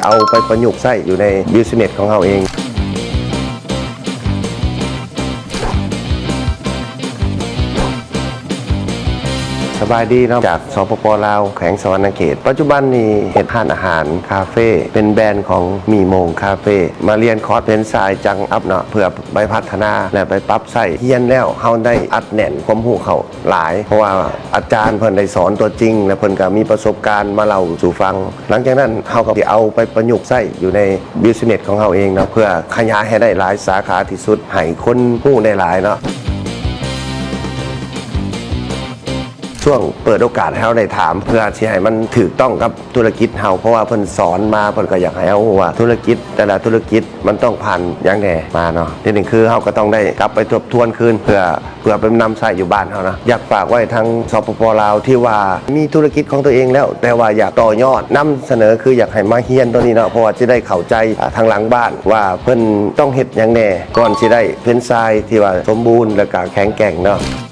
ເອົາໄປປະຍຸກໃຊ້ຢູ່ໃນບິວຊິເນສຂອງເຮົາເອງ. ສະບາຍດີເນາະ ຈາກ ສປປ ລາວ ແຂວງສະຫວັນນະເຂດ. ປັດຈຸບັນນີ້ເຮັດຮ້ານອາຫານ ຄາເຟ ເປັນແບຣນຂອງໝີ່ໂມງຄາເຟ ມາລຽນຄອດແຟຣນໄຊສ໌ຈັງອັບເນາະ ເພື່ອໄປພັດທະນາ ແລະ ໄປປັບໃຊ້. ຮຽນແລ້ວເຮົາໄດ້ອັດແໜ້ນຄວາມຮູ້ເຂົ້າຫຼາຍ ເພາະວ່າອາຈານເພິ່ນໄດ້ສອນຕົວຈິງ ແລະ ເພິ່ນກໍມີປະສົບການມາເລົ່າສູ່ຟັງ. ຫຼັງຈາກນັ້ນເຮົາກໍຊິເອົາໄປປະຍຸກໃຊ້ຢູ່ໃນບິວຊິເນສຂອງເຮົາເອງເນາະ ເພື່ອຂະຫຍາຍໃຫ້ໄດ້ຫຼາຍສາຂາທີ່ສຸດ ໃຫ້ຄົນຮູ້ໄດ້ຫຼາຍເນາະ. ຊ່ວງເປີດໂອກາດໃຫ້ເຮົາໄດ້ຖາມ ເພື່ອຊິໃຫ້ມັນຖືກຕ້ອງກັບທຸລະກິດເຮົາ ເພາະວ່າເພິ່ນສອນມາ ເພິ່ນກໍຢາກໃຫ້ເຮົາຮູ້ວ່າທຸລະກິດແຕ່ລະທຸລະກິດມັນຕ້ອງຜ່ານຫຍັງແດ່ມາເນາະ. ທີໜຶ່ງຄືເຮົາກໍຕ້ອງໄດ້ກັບໄປທົບທວນຄືນ ເພື່ອ ເພື່ອໄປນຳໃຊ້ຢູ່ບ້ານເຮົານະ. ຢາກຝາກໄວ້ທາງ ສປປ ລາວ ທີ່ວ່າມີທຸລະກິດຂອງຕົວເອງແລ້ວ ແຕ່ວ່າຢາກຕໍ່ຍອດ ນຳສະເໜີຄືຢາກໃຫ້ມາຮຽນຕົວນີ້ເນາະ ເພາະວ່າຊິໄດ້ເຂົ້າໃຈ ອາ ທາງຫຼັງບ້ານວ່າເພິ່ນຕ້ອງເຮັດຫຍັງແດ່ ກ່ອນຊິໄດ້ແຟຣນໄຊສ໌ທີ່ວ່າສົມບູນ ແລະ ກະແຂງແກ່ງເນາະ.